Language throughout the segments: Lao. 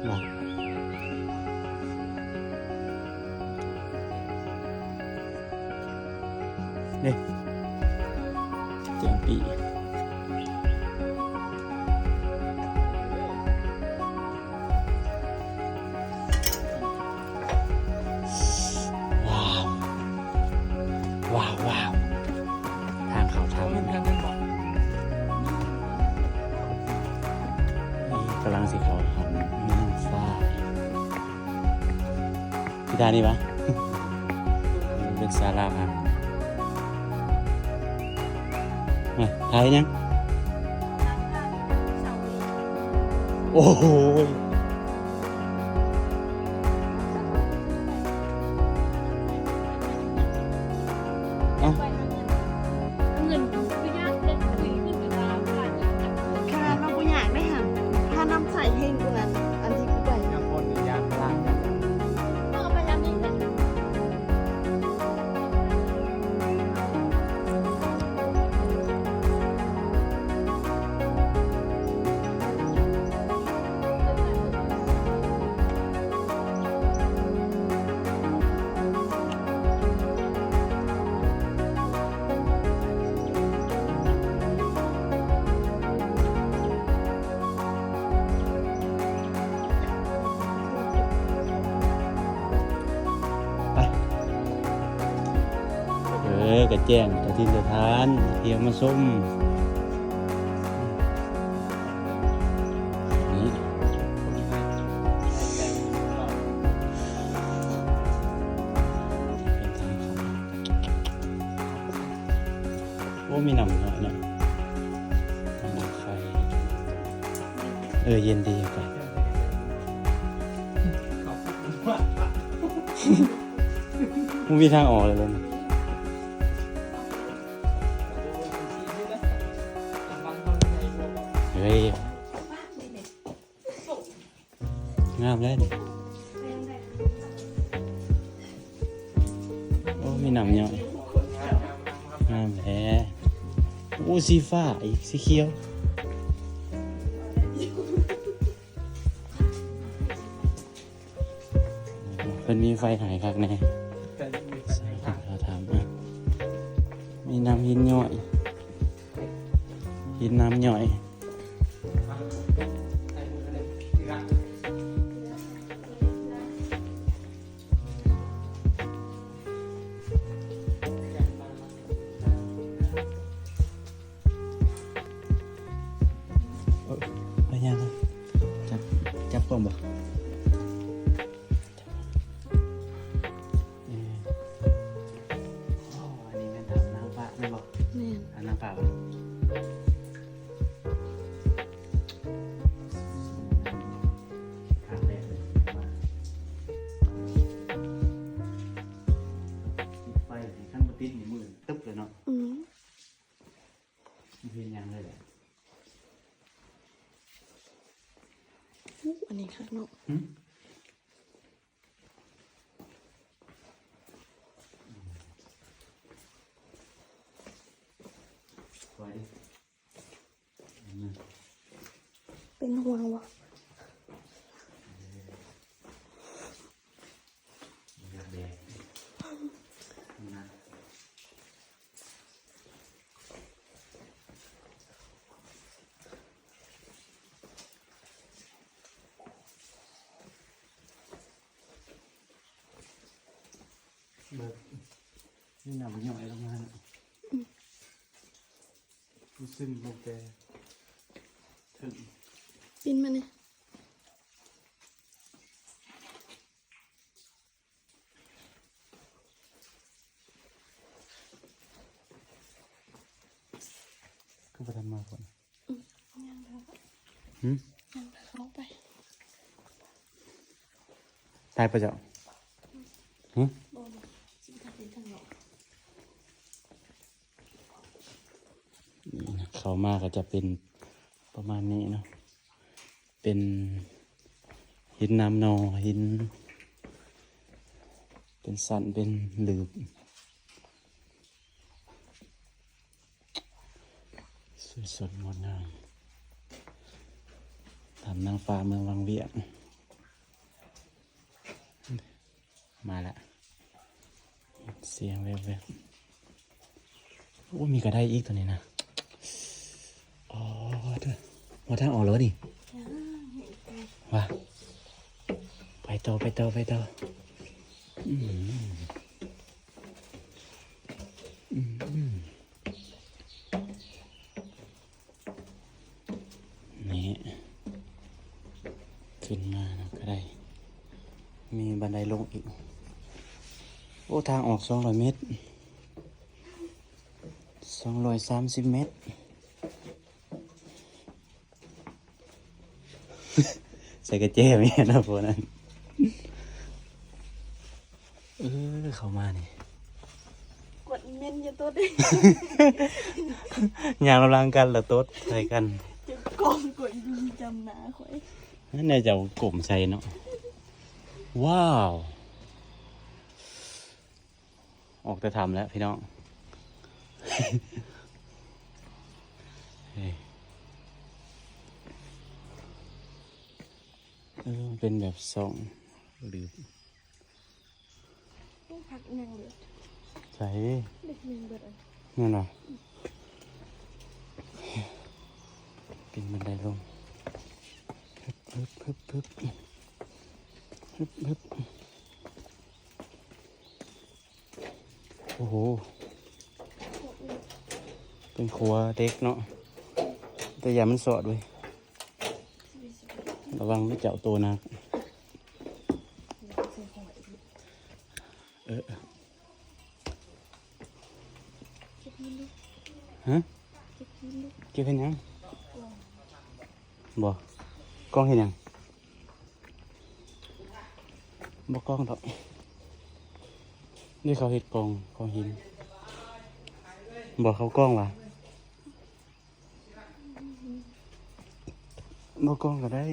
ວ່າ ເດ້ ແກງປີ້ ວ້າວ ວ້າວ ວ້າວ ທາງເຂົ້າຖ້ຳ ນີ້ກຳລັງຊິເຂົ້າຖ້ຳນາງຟ້າ. ພິທານີ້ຫວາ? ເປັນສາລາພັກ. ມາ ຖ່າຍຫຍັງ? ໂອ້ໂຫ ເອົ້າ ເງິນ ເງິນ ຄືຢາກເຮັດ ຄືຂຶ້ນໄປຕາມ ຂະໜາດວ່າບໍ່ຢາກໄດ້ຫັ້ນ ຄ່ານ້ຳໃຊ້ແຮງກວ່ານັ້ນ ອັນທີ່ກູໄປ ຍາມຝົນນີ້ ຍາມຫຼາຍ ເອີ ໄປຍາມນີ້ແຫຼະ. ໄປ ເອີ ກະແຈ້ງ ຕາທິນຕາທານ ທ່ຽວມາຊົມ ນີ້ ໂອ້ ມີນ້ຳນ້ອຍເນາະ ນ້ຳໄຟ ເອີ ເຢັນດີໄປ ບໍ່ມີທາງອອກເລີຍ ເຮີ້ຍ. ງາມແລ້ວນີ້ ໂອ້ ມີນ້ຳຍ້ອຍ ງາມແທ້ ໂອ້ ສີຟ້າອີກ ສີຂຽວ ເພິ່ນມີໄຟໃຫ້ຄັກແນ່ ເຂົາຖາມ ມີນ້ຳຫີນຍ້ອຍ ຫີນນ້ຳຍ້ອຍ. ເອີ ໄປຍ່າງ ຈັບ ຈັບກ້ອງບໍ່? ເອີ ໂອ້ ອັນນີ້ແມ່ນຖ້ຳນາງຟ້າແມ່ນບໍ່? ແມ່ນ ຖ້ຳນາງຟ້າບໍ່? ໄຟນີ້ ຄັນບໍ່ຕິດນີ້ມືດຕຶບເລີຍເນາະ. ອືມ ບໍ່ເຫັນຫຍັງເລີຍແຫຼະ. ອູ້ ອັນນີ້ຄັກເນາະ. ຫຶ? ໄວ້ ເປັນຫ່ວງບໍ່? ເບິ່ງ ມີນ້ຳຍ້ອຍລົງມາເນາະ. ອືມ ມັນຊຶມລົງແຕ່ເທິງ. ປິ່ນມານີ້. ຄືບໍ່ທັນມາພຸ້ນ? ອືມ ຍັງເດີ. ຫຶ? ຍັງເດີ ລົງໄປ. ໄດ້ປະເຈົ້າ? ຫຶ? ບໍ່ ບໍ່ ຊິໄປທາງນີ້ທາງນອກ. ນີ້ນະ ເຂົ້າມາກໍຈະເປັນປະມານນີ້ເນາະ. ເປັນຫີນນ້ຳໜໍ່ ຫີນເປັນຊັ້ນເປັນຫຼີບ ສວຍສົດງົດງາມ. ຖ້ຳນາງຟ້າເມືອງວັງວຽງ. ມາລະ ສຽງແວບໆ. ໂອ້ ມີກະໄດ້ອີກໂຕນີ້ນະ. ອໍ ເດີ ຮອດທາງອອກແລ້ວນີ້. ວ່າ ໄປຕໍ່ ໄປຕໍ່ ໄປຕໍ່. ອືມ ອືມ. ນີ້ ຂຶ້ນມາເນາະ ກະໄດ້ ມີບັນໄດລົງອີກ. ໂອ້ ທາງອອກສອງຮ້ອຍແມັດ ສອງຮ້ອຍສາມສິບແມັດ. ໃສ່ກະແຈແມ່ນເນາະ ພວກນັ້ນ. ເອີ ເຂົ້າມານີ້ ກວດເມັນຢ່າຕົດ ຍ່າງນຳຫຼັງກັນລະຕົດໃສ່ກັນ. ຈະກອງກວດຢູ່ຈຳໜ້າຂ້ອຍ. ນັ້ນແຫຼະ ເຈົ້າກົ້ມໃສ່ເນາະ. ວ້າວ ອອກແຕ່ຖ້ຳແລ້ວພີ່ນ້ອງ. ເອີ ເອີ ເປັນແບບຊ່ອງຫຼື ໂອ້ ຜັກອີຫຍັງເບິດ ໃສ ເດັກແມ່ນເບິດອັນ ແມ່ນບໍ່? ເປັນບັນໄດລົງ ຮຶບ ຮຶບ ຮຶບ ຮຶບ ຮຶບ. ໂອ້ໂຫ ເປັນຂົວເຫຼັກເນາະ ແຕ່ຢ່າມັນສອດເວີຍ ລະວັງເຈົ້າໂຕໜັກ. ເອີ ຮະ ເກັບເຮັດຫຍັງ? ບໍ່ ກອງເຮັດຫຍັງ? ບໍ່ກອງດອກ ນີ້ເຂົາເຮັດກອງ ກອງຫີນ. ບໍ່ ເຂົາກອງຫວາ? ບໍ່ກອງກະໄດ້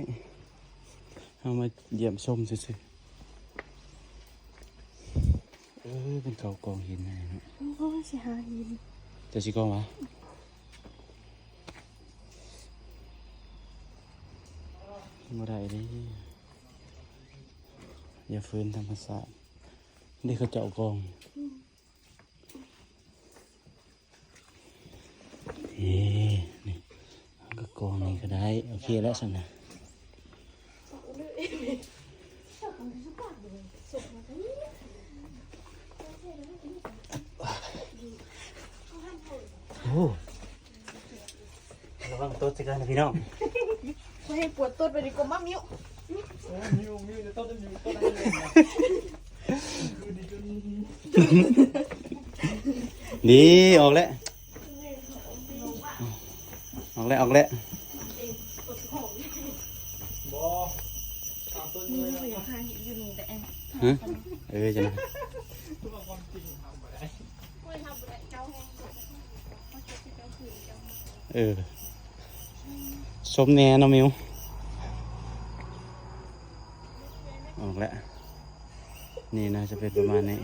ເຮົາມາຢ້ຽມຊົມຊື່ໆ. ເອີ ເປັນເຂົາກອງຫີນໃຫຍ່ເນາະ. ໂອ້ ຊິຫາຫີນ ເຈົ້າຊິກອງຫວາ? ບໍ່ໄດ້ເດ້ ຢ່າຝືນທຳມະຊາດ ເດ້ ເຂົາເຈົ້າກອງ. ເອີ ນີ້ ເຮົາກະກອງນີ້ກະໄດ້ ໂອເຄແລ້ວຊັ້ນນະ. ໂອ້ ລະວັງຕົດໃສ່ກັນນະພີ່ນ້ອງ. ຂ້ອຍແຮງປວດຕົດໄປດີກວ່າມາ ມິວ. ໂອ້ ມິວ ມິວ ຕົດ ມິວ ຕົດ. ນີ້ ອອກແລ້ວ ອອກແລ້ວ ອອກແລ້ວ. ບໍ່ ຮະ ເອີ ຈັ່ງນັ້ນ. ເອີ ຊົມແດ່ເນາະມິວ. ອອກແລ້ວ ນີ້ໜ້າຈະເປັນປະມານນີ້.